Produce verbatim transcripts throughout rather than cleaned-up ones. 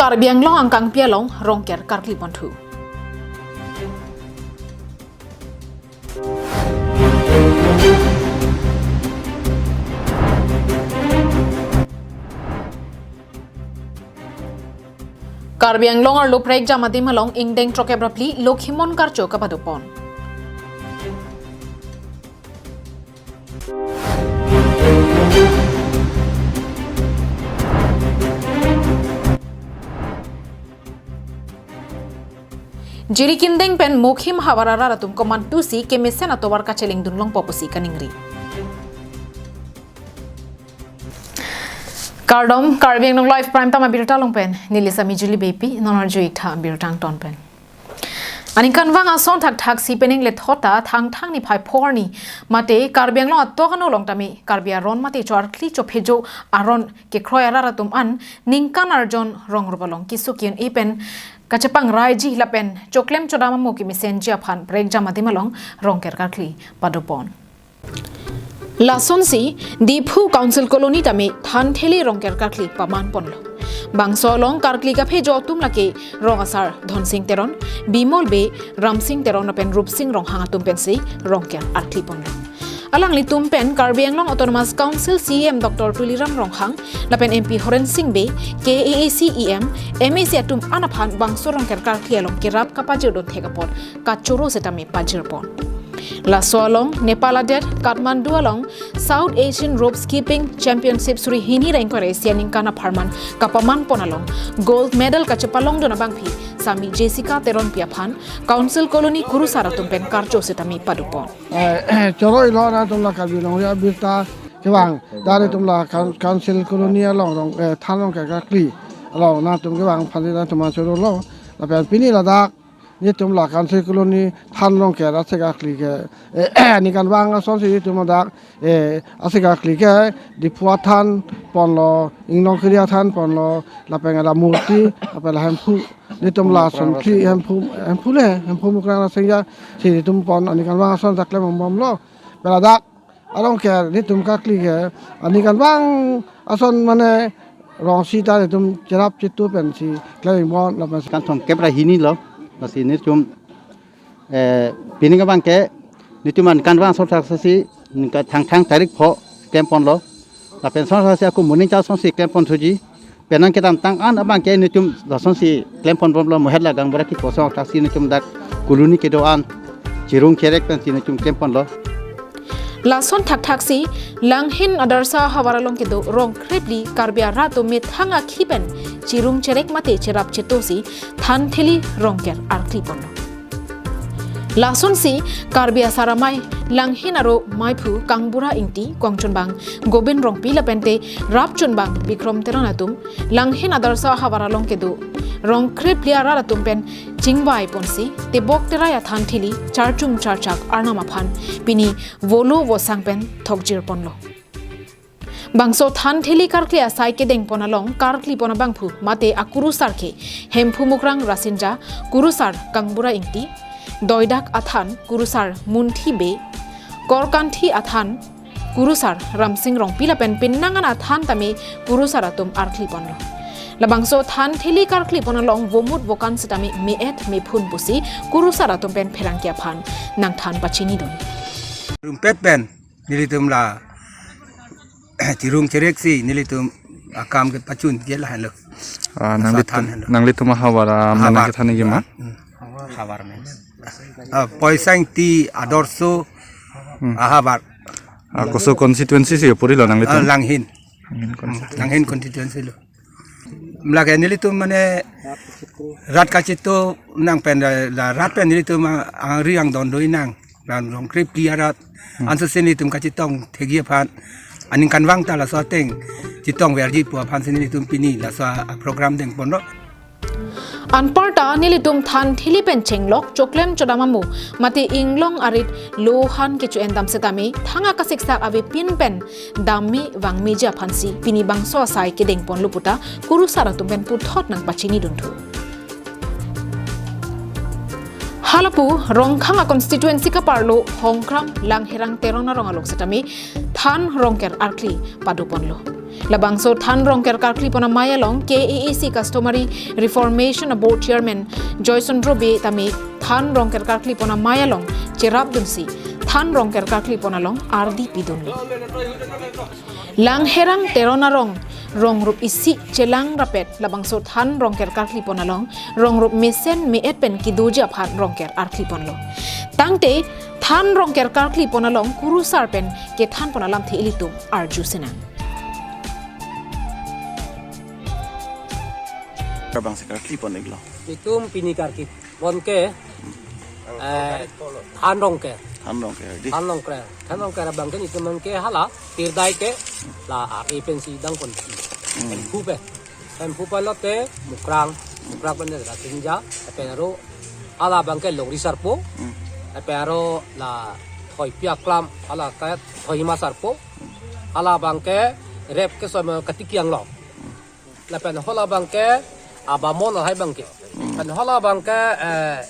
Karbi Anglong angkangpi along Rongker karkli ponthu. Karbi Anglong arlo prekjam adim along ingdeng throkkep ra phli Lokhimon karcho kapado pon. Jirikindeng pen Mokhim havar arat atum komantusi kemesen atovar kacheleng dunlongpo pusi kaningri. Kardom, Karbi Anglong Live Prime Time abirta along pen neli Sami Julie Beypi, non arju-ik tha abirta angton pen. Aningkanvang ason thakthaksi penang lethot ta Thangthang niphai phongo arni mate Karbi Anglong atok ano along tame Karbi aron mate cho arkli cho phejo aron kekroi arat atum an ningkan arjon rong rup along keso ke-un-e pen kachepangraiji lapen choklem chodam amo kemesenji aphan prekjam adim along Rongker karkli pado pon. Lasonsi Diphu Council Colony tame Thantheli Rongker karkli paman ponlo. Bangso along karkli kaphejo atum lake rong asar Dhonsing Teron, Bimol Bey, Ramsing Teron lapen Rupsing Ronghang atum pensi Rongker arkli ponlo. Alanglitum pen Karbi Anglong Autonomous Council C E M Doctor Tuliram Ronghang lapen M P Horensing Bey, K A A C E M, M A C atum an aphan bangso Rongker karkli along kerap kapajir dun thek apot kachoro setame pajir pon. Laso along Nepal adet Kathmandu along South Asian Rope Skipping Championship suri hini ra ingkoi ra isi aningkan apharman kapaman pon along gold medal kachepalong dun abangpi Sami Jessica Teronpi aphan Council Colony kurusar atum pen karcho setame pado pon. Eh, choro-iklo nangtum la Karbi Anglong abirta kevang, dari tum la Coun-, Council Colony along rong, eh, Than Rongker karkli along nangtum kevang aphan nangtum chorolo, lapen pini ladak netum la Council Colony Than Rongker asek karkli ke, eh, aningkanvang asonsi netum ladak, eh, asek karkli ke Diphu athan ponlo, Inglongkiri athan ponlo, lapen la murti, lapen la Hemphu, netum la Sonphli Hemphu, Hemphu le, Hemphu Mukrang Rasinja, si netum pon aningkanvang ason ta klembomlo. Pen ladak arong ke netum karkli ke aningkanvang ason mane rong sita netum cherap chetu pensi klem pon lapen si. Kan thomkep ra hini lo, lasi netum, eh, pining abang ke netum aningkanvang ason thaksi ningkan Thangthang tarik pho klem ponlo. Lapen ason thaksi ako morning cha asonsi klem ponthuji. Penang kedamtang an abang ke netum lasonsi klem ponbomlo, mohet la gaonbura kekosong thaksi netum dak colony kedo-an chirung cherek pensi netum klem ponlo. Lason thakthaksi Langhin Adarsha havar along kedo rong krephli Karbi arat atum methang akhi pen chirung cherek mate cherap chetusi Thantheli Rongker arkli ponlo. Lasonsi Karbi asar amei Langhin aro meiphu Kangbura Ingti, kongchunbang Gobind Rongpi lapente rapchunbang Bikrom Teron atum Langhin Adarsha havar along kedo rong krephli arat atum pen chingvai ponsi tebok terai athantheli charchum charchak arnam aphan pini volo vosang pen thokjir ponlo. Bangso Thantheli karkli asai kedeng pon along karkli pon abangphu mate akurusar ke Hemphu Mukrang Rasinja, kurusar Kangbura Ingti, Doidak athan kurusar Munthi Bey, Korkanthi athan kurusar Ramsing Rongpi lapen penang an athan tame kurusar atum arkli ponlo. Labangso Thantheli karkli pon along vomut vokan setame me-et mephun pusi kurusar atum pen pherangke aphan nangthan pachini dun. Rumpet pen nelitum la chirung chereksi nelitum akam kepachun ke lahenlo. Ah, nanglitum, Satan henlo. Nanglitum ahavar, ah, Havar. Menang kethan ke ma? Hmm. Havar men. Ah, Poisa Ingti Adarsha Hmm. ahavar. Ah, koso constituency si purilo nanglitum? Ah, Langhin. Hmm, Hmm, constituency. Langhin constituency lo. Lake nelitum mane rat kachetu nang pen la, la rat pen nelitum angri angdon do-i nang. Rong krephli arat Hmm. ansose nelitum kachetong thekji aphan aningkanvang ta laso ateng chetongverji pu aphansi nelitum pini laso a-program deng ponlo. Anparta nelitum Thantheli pen chenglok choklem chodam amo mate inglong arit lohan kecho-en dam setame thang akasiksak avepin pen dam me vang meji aphansi pini bangso asai kedeng ponlo puta kurusar atum pen puthot nangpachini dunthu. Halapu Rongkhang a constituency kaparlo Hongkram Langherang Teron arong along setame than Rongker arkli padoponlo. Labangso than Rongker karklipon amei along K A A C Customary Reformation Board Chairman Joyson Robe tame than Rongker karklipon amei along cherapdunsi than Rongker karklipon along ardi pidunlo. Langherang Teron arong rongrup isi chelang rapet labangso than Rongker karklipon along rongrup mesen me-et pen kedoji aphan Rongker arkliponlo. Tangte than Rongker karklipon along kurusar pen kethanpon alamthe ilitum arju sinang. Rabang se karklipon iklo. Itum pini karklipon ke, eh, than Rongker. Than Rongker, di. Than Rongker. Than Rongker abang ke itum abang ke hala tirdai ke la a pensi dangpon. Hmm. Hemphu pe. Hemphu pe lote Mukrang. Mukrang pen ra Tingja. Pen aro hala abang ke Longri Sarpo. Hmm. Pen aro la Thoipi Aklam. Hala ke Thoima Sarpo. Hala abang ke rep ke som Katikiang lo. Lapen hala abang ke Abamon lahai abang ke. Hmm. Pen hala abang ke, eh,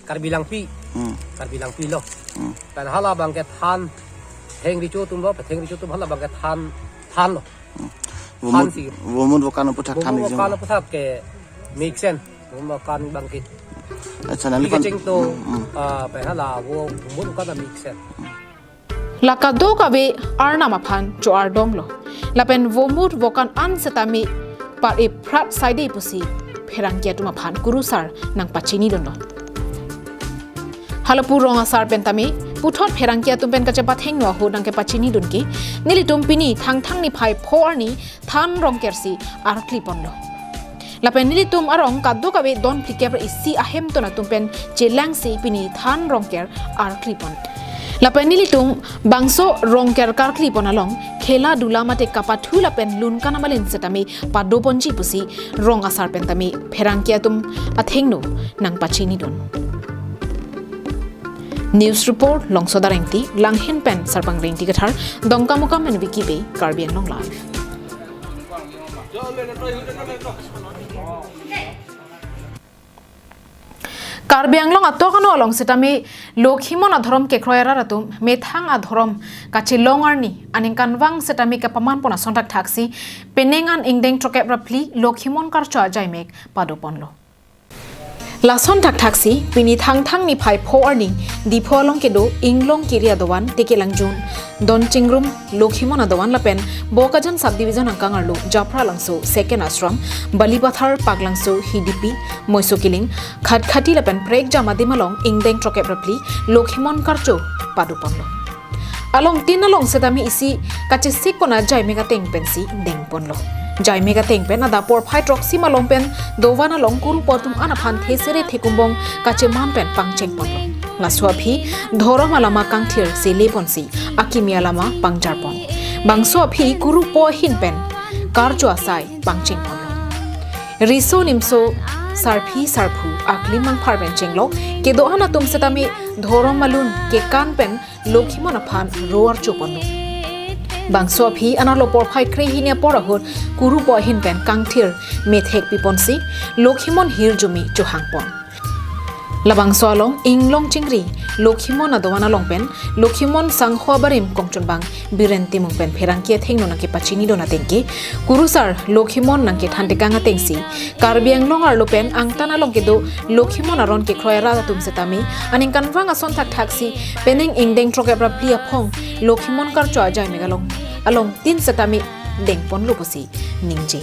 Karbi Langpi. Hmm. Karbi Langpi lo. Hmm. Pen hala abang ke than Thengricho atum lo, Thengricho atum hala abang ke than, than lo. Hmm. Than Vomut, si. Vomut Vokan aputhak than Vomut exam. Vokan aputhak ke mixen. Vomut Vokan abang ke. Acha, neli Ike pan cheng to, hmm, hmm. Ah, pen hala vo Vomut Vokan mixen. La kadokave Arnam aphan cho-ardomlo. Lapen Vomut Vokan an setame par-e prat saide pusi pherangke atum aphan kurusar nangpachinidunlo. Halapu rong asar pen tame puthot pherangke atum pen kachepathengno ahut nangkepachinidun ke nelitum pini Thangthang niphai pho arni than Rongker si arkliponlo. Lapen nelitum arong kadokave don phlikep ra isi ahemtun atum pen chelangsi pini than Rongker arklipon. Lapen nelitum bangso Rongker karklipon along khela dula mate kapathu lapen lun kanamalin setame padoponji pusi rong asar pen tame pherangke atum athengno nangpachinidun. News report, Longsoda Rengti, Langhin pen Sarpang Rengti Kathar, Dongkamukam and Vicky Bey, Karbi Anglong Live. Karbi Anglong atok ano along setame Lokhimon adhorom kekroi arat atum methang adhorom kachelong arni aningkanvang setame kapamanpon ason thakthaksi penang an ingdeng throkep ra phli Lokhimon karcho ajaimek padoponlo. Lason thakthaksi pini Thangthang niphai pho arni Diphu along kedo Inglong Kiri adovan Tekelangjun, Donchingrum, Lokhimon adovan lapen Bokajan subdivision angkang arlo Japra Langso, Second Ashram, Balipathar, Paklangso, Hidipi, Moiso Kiling, Khatkhati lapen prekjam adim along ingdeng throkep ra phli Lokhimon karcho padoponlo. Along tin along setame isi kachesikpon ajaimek ateng pensi dengponlo. Jaimek ateng pen adap porphai throksi malom pen dovan along kurupo atum an aphan thesere thekumbong kacheman pen pangchengponlo. Laso aphi dhorom alama kangthir si leponsi akimi alama pangjarpon. Bangso aphi kurupo ahin pen karcho asai pangchengponlo. Riso nimso sarpi sarpo aklim mangphar pen chenglok kedo-an atum setame dhorom malun kekan pen Lokhimon aphan ro archoponlo. Bangso aphi anerlo porphai krehini apor ahut kurupo ahin pen kangthir methek piponsi Lokhimon hirjume chohangpon. Labangso along Inglong Chingri Lokhimon adovan along pen Lokhimon sangho abarim kongchunbang Biren Timung pen pherangke athengno nangkepachinidun ateng ke kurusar Lokhimon nangkethan tekang atengsi Karbi Anglong arlo pen angtan along kedo Lokhimon aron kekroi arat atum setame aningkanvang ason thakthaksi penang ingdeng throkep ra phli aphong Lokhimon karcho ajaimek along along tin setame dengponlo pusi ningje.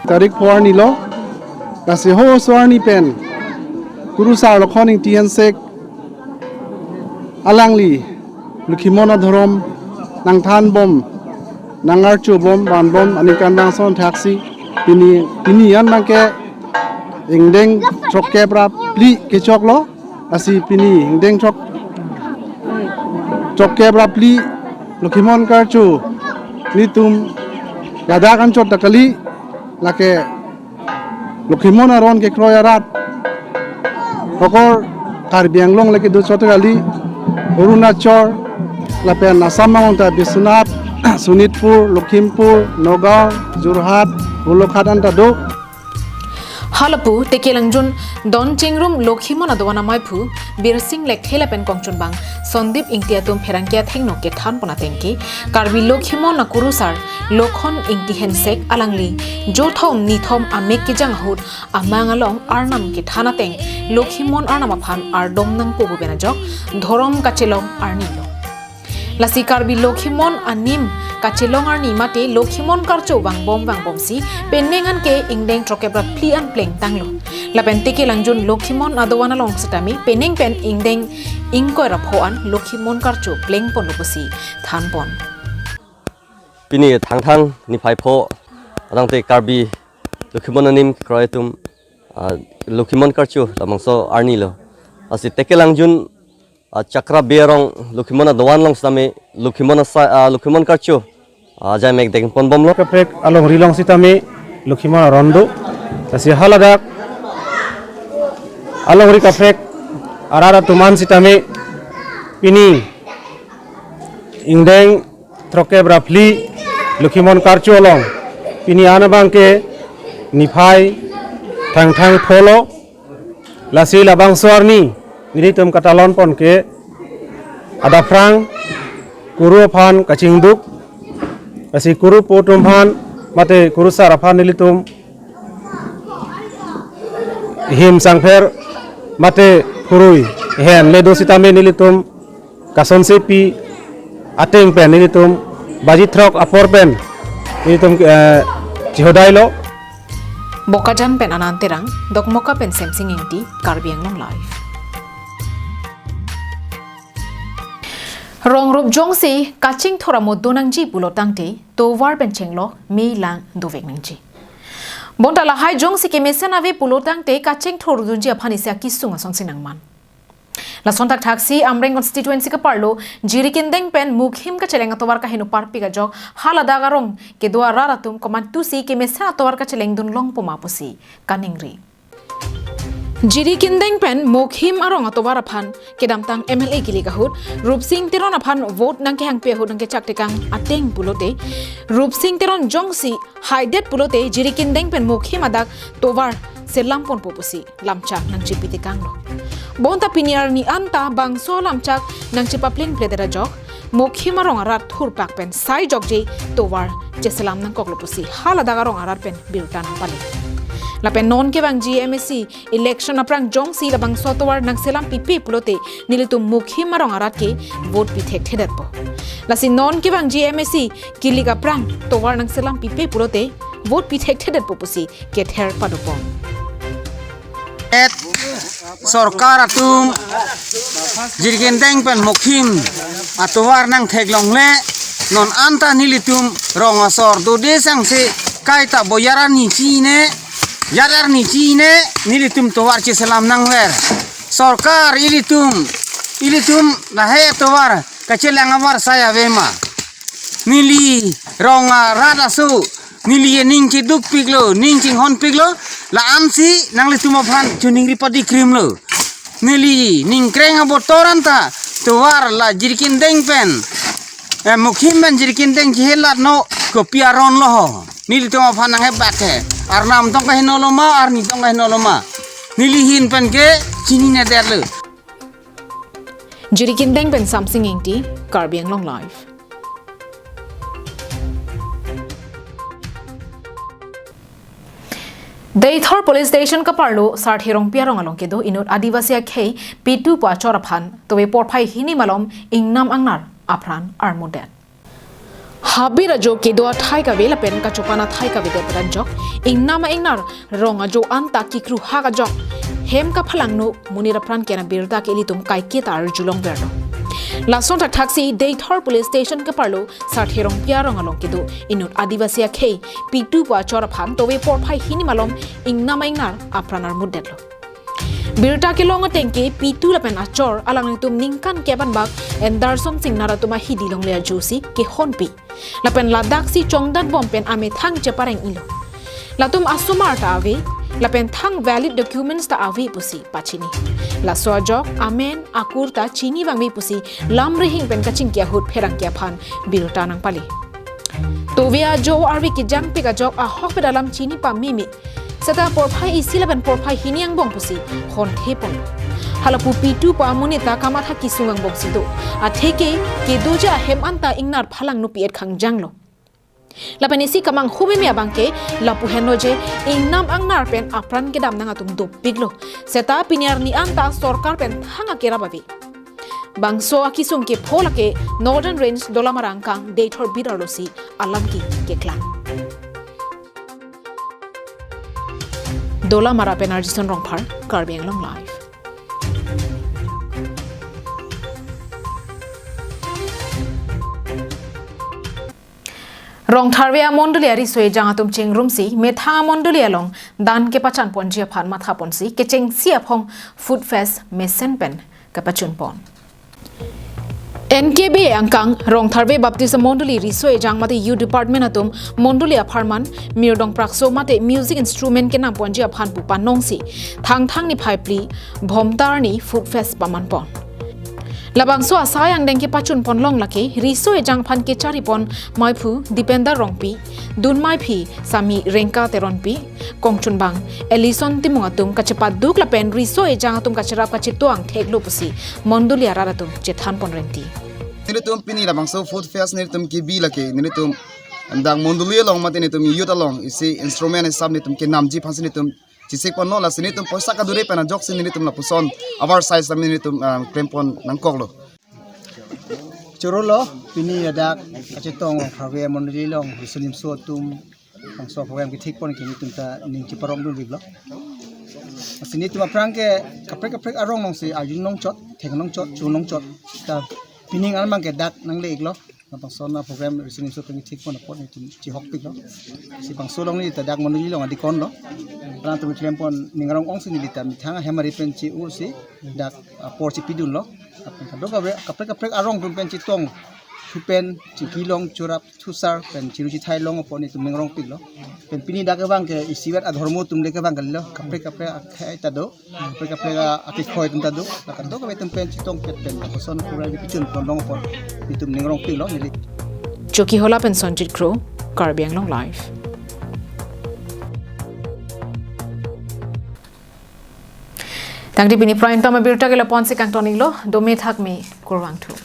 Tarik pho arni lo, lasi ho so arni pen kurusar Lokhon Ingti Hensek alangli Lokhimon adhorom nangthanbom, nangarchobom, vanbom aningkanvang ason thakthaksi pini, pini an abang ke ingdeng throkep ra phli kechoklo. Lasi pini ingdeng throk, throkkep ra phli Lokhimon karcho nelitum ladak anchot ta kali, lake Lokhimon aron kekroi arat okor Karbi Anglong le kedo chot kali, Arunachal lapen Assam angbong ta Biswanath, Sonitpur, Lakhimpur, Nagaon, Jorhat, Golaghat anta do. Halapu Tekelangjun Don Chingrum Lokhimon adovan amaiphu Birsing Lekthe lapen kongchunbang Sandip Ingti atum pherangke athengno kethan pon ateng ke Karbi Lokhimon akurusar Lokhon Ingti Hensek alangli jothom nithom amek kejang ahut amang along arnam kethan ateng Lokhimon arnam aphan ardom nangpo pu pen ajok dhorom kachelong arni lo. Lasi Karbi Lokhimon anim kachelong arni mate Lokhimon karcho vangbom vangbomsi penang an ke ingdeng throkkep ra phli an plengtanglo. Lapen Tekelangjun Lokhimon adovan along setame penang pen ingdeng ingkoi ra pho an Lokhimon karcho plengponlo pusi thanpon. Pini Thangthang niphai pho atangte Karbi Lokhimon anim kekroi atum, ah, Lokhimon karcho labangso arni lo. Lasi Tekelangjun, ah, Chakra Bey arong Lokhimon adovan along setame Lokhimon asai, ah, Lokhimon karcho, ah, ajai mek dengponbomlo. Kaprek alongri along setame Lokhimon aron do. Lasi haladak alongri kaprek arat atum an setame pini ingdeng throkkep ra phli Lokhimon karcho along pini an abang ke niphai Thangthang pho lo. Lasi labangso arni nelitum katalon pon ke adaphrang kuru aphan kachingduk, lasi kuru po atum aphan mate kurusar aphan nelitum him sangpher mate phurui hen le do setame nelitum kasonsepi ateng pen nelitum baji throk apor pen nelitum, eh, chihodailo. Bokajan pen Anand Terang, Dokmoka pen Semsing Ingti, Karbi Anglong Live. Rong rup jongsi kachingthur amo donangji pulo tangte tovar pen chenglok mei lang dovek nangji. Bonta lahai jongsi kemesen ave pulo tangte kachingthur dunji aphan isi akesung asonsi nangman. Lason thakthaksi Amreng constituency kaparlo Jirikindeng pen Mukhim kacheleng atovar kaheno parpik ajok haladak arong kedo arat atum komantusi kemesen atovar kacheleng dunlongpo ma pusi kaningri. Jirikindeng pen Mukhim arong atovar aphan kedamtang M L A kilik ahut Rupsing Teron aphan vote nangkehangpi ahut nangkechak tekang ateng pulote, Rupsing Teron jongsi haidet pulote Jirikindeng pen Mukhim adak tovar selamponpo pusi lamchak nangchipi tekanglo. Bonta pini arni anta bangso lamchak nangchipaplengpledet ajok Mukhim arong arat thurpak pen sai jokje tovar cheselam nangkoklo pusi haladak arong arat pen birta nangpale. Lapen non kevangji M A C election aphrang jongsi labangso tovar nangselam pipe pulote nelitum Mukhim arong arat ke vote pi thekthedetpo. Lasi non kevangji M A C kilik aphrang tovar nangselam pipe pulote vote pi thekthedetpo pusi kether padopon. Et sorkar atum Jirikindeng pen Mukhim atovar nangtheklongle non anta nelitum rong asor dode sangse kaita bo yaran ni chine, yaran ni chine nelitum tovar cheselam nangver. Sorkar ilitum, ilitum lahai tovar kacheleng avar sai ave ma. Neli rong arat aso, neli aning chedukpiklo, ning chinghonpiklo, la-ansi nanglitum aphan choningri padikrimlo. Neli ningkreng abotor anta tovar la Jirikindeng pen, eh, Mukhim pen Jirikindeng chehelatno kopi aron lo ho. Nelitum aphan nanghebat he. Arnam tong kahenolo ma, arni tong kahenolo ma. Neli ahin pen ke chininedetlo. Jirikindeng pen Samsing Ingti, Karbi Anglong Live. Deithor Police Station kaparlo Sarthe Rongpi arong along kedo inut Adivasi akhei Pitu pu achor aphan tove porphai hini malom ingnam angnar apran armudet. Habit ajo kedo athai kave lapen kachopan athai kavedet pen ajok ingnam a-ingnar rong ajo anta kikruhak ajok hem kaphalangno monit apran ke-en abirta ke ilitum kaiketa arjulongverlo. Lason thakthaksi Deithor Police Station kaparlo Sarthe Rongpi arong along kedo inut Adivasi akhei Pitu pu achor aphan tove porphai hini malom ingnam a-ingnar apran armudetlo. Birta kelong ateng ke Pitu lapen achor alanglitum ningkan kep anbak Endarson Singnar atum ahidi longle ajosi kehonpi. Lapen ladaksi chongdat bom pen amethang chepareng-ilo. Latum asomar ta ave, lapen thang valid documents ta ave pusi pachini. Laso ajok amen akur ta chini vangve pusi lam rihing pen kachingki ahut pherangke aphan birta nangpale. Tove ajo arve kejangpik ajok ahokpet alam chini pameme. Seta porphai isi lapen porphai hini angbong pusi honthe pon. Hala pu pitu pu amonit ta kamatha kesung angbong si do. Atheke kedoji ahem anta ingnar phalang nupi et khangjang lo. Lapen isi kemanghu meme abangke lapu henlo je ingnam angnar pen apran kedam nang atum dopik lo. Seta pini arni anta sorkar pen thang akerap ave. Bangso akesung kepho lake Northern Range Dolamara angkang Deithor bit arlo si alam ke keklang. Dolamara pen Arjison Rongphar, Karbi Anglong Live. Rongtharve amondoli ariso ejang atum chingrumsi methang amondoli along dan kepachan ponji aphan matha ponsi kechengsi aphong Food Fest mesen pen kepachun pon. N K B angkang Rongtharve Baptist Mondoli riso ejang mate Youth Department atum mondoli apharman, mirdong prakso mate music instrument kenam ponji aphan pu panongsi Thangthang niphai phli Bhomtar ni Food Fest paman pon. Labangso asai angdeng kepachun pon long lake riso ejang aphan kechari pon maiphu Dipender Rongpi, dun maiphi sami Rengka Teronpi, kongchunbang Ellison Timung atum kachepaduk lapen riso ejang atum kacherap kachetoang theklo pusi mondoli arat atum chethan pon renti. Nelitum pini labangso Food Fest nelitum kebi lake nelitum dak mondoli along mate nelitum youth along isi instrument hisap nelitum kenamji aphansi nelitum chesik ponlo, lasi nelitum poisa kadure pen ajoksi nelitum lapuson our size tame nelitum, ah, klem pon nangkoklo. Choro lo, pini ladak kachetong Rongtharve amondoli along riso nimso atum bangso program kethik pon ke nelitum ta ning cheparong dun riklo. Lasi nelitum aphrang ke kaprek kaprek arong alongsi arjun nangchot, thek nangchot, chu nangchot. Ta pining armang ke dak nangle iklo. Labangso a-program riso nimso pen kethik pon apot nelitum chehokpiklo. Lasi bangso along neli ta dak mondoli along adikon lo. Alangtum klem pon ning arong ongsi neli ta methang ahem ari pen che-ursi dak apor chepidunlo. Lapen kadokave kaprek kaprek arong atum pen chetong, thu pen, chingki long, chorap, thusar pen chiru chithai long apot nelitum ning arongpiklo. Pen pini dak kevang ke isivet adhormo atum le kevang kalilo. Kaprek kaprek akhei ta do, kaprek kaprek akekhoi atum ta do. La kadokave atum pen chetongpet pen lapuson program kepachun pon long apot nelitum ning arongpiklo neli. Chokihola pen Sonjit Kro, Karbi Anglong Live. Tangte pini Prime Time abirta ke lapu-an si kangton iklo, dome thakme, kurvangthu.